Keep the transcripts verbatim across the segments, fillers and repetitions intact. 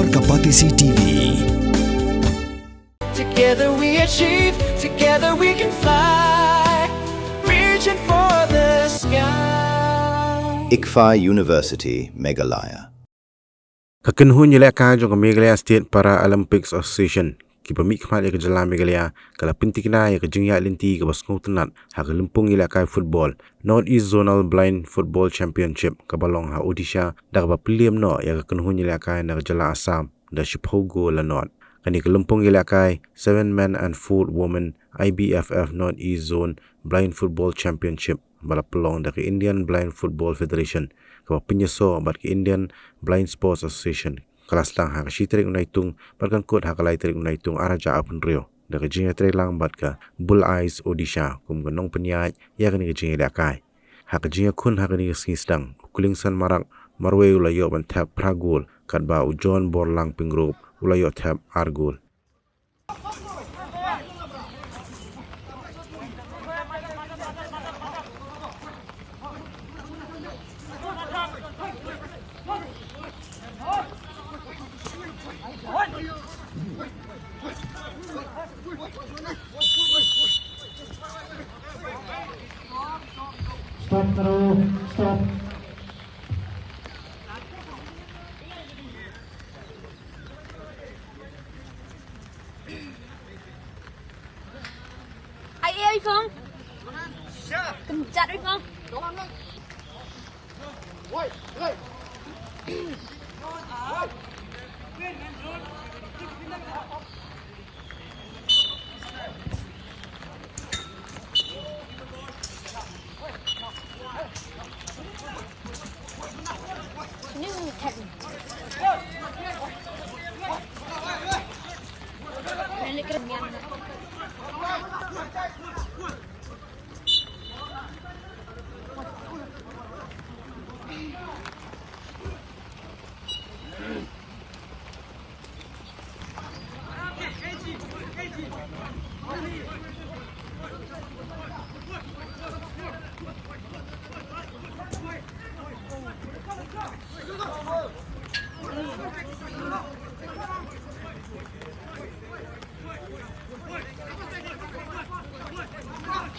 Ka Batesi T V. Together we achieve, together we can fly, reaching for the sky. ICFAI University, Meghalaya. Ka kynhun ïalehkai jong ka Meghalaya State Para Olympics Association, kiba mihkhmat ïa ka jylla Meghalaya, ka la pynthikna ïa ka jingïaid lynti kaba sngewtynnat ha ka lympung ïalehkai football, North East Zonal Blind Football Championship, kaba long ha Odisha, da kaba pynliem noh ïa ka kynhun ïalehkai na ka jylla Assam da shiphew gol la nod. Kane ka lympung ïalehkai Seven Men and Four Women I B F F North East Zone Blind Football Championship, ba la pynlong da ka Indian Blind Football Federation, kaba pynïasoh bad ka Indian Blind Sports Association, ka la sdang ha ka shi tarik u Naitung bad kan kut ha ka lai tarik u Naitung ar hajar arphew hynriew, da ka jingïatreilang bad ka Bulleyes Odisha kum ka nongpynïaid ïa kane ka jingïalehkai. Ha ka jingïakhun ha kane ka sngi sdang, u Klingsan Marak marwei u la ïoh ban thep phra gol, katba u John Borlang Pyngrope u la ïoh thep ar gol. Stop करो, stop। Ai, ai, Phong. Kum jat, ai, Phong.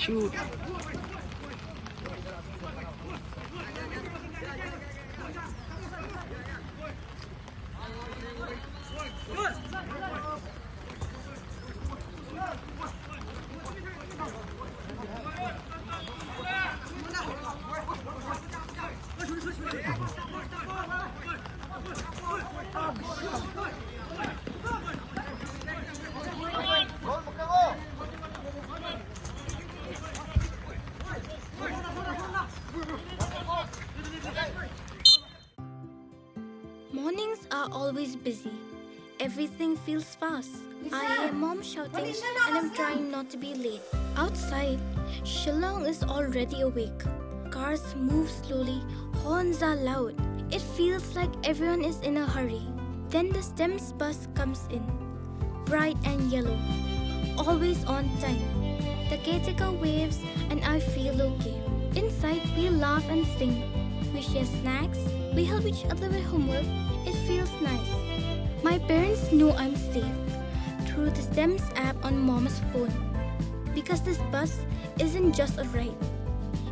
Shoot. Mornings are always busy. Everything feels fast. I hear mom shouting and I'm trying not to be late. Outside, Shillong is already awake. Cars move slowly, horns are loud. It feels like everyone is in a hurry. Then the STEMS bus comes in. Bright and yellow, always on time. The caretaker waves and I feel okay. Inside, we laugh and sing. We share snacks, we help each other with homework. It feels nice. My parents know I'm safe through the STEMS app on Mom's phone because this bus isn't just a ride.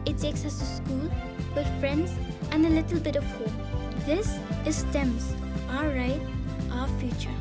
It takes us to school, with friends, and a little bit of hope. This is STEMS, our ride, our future.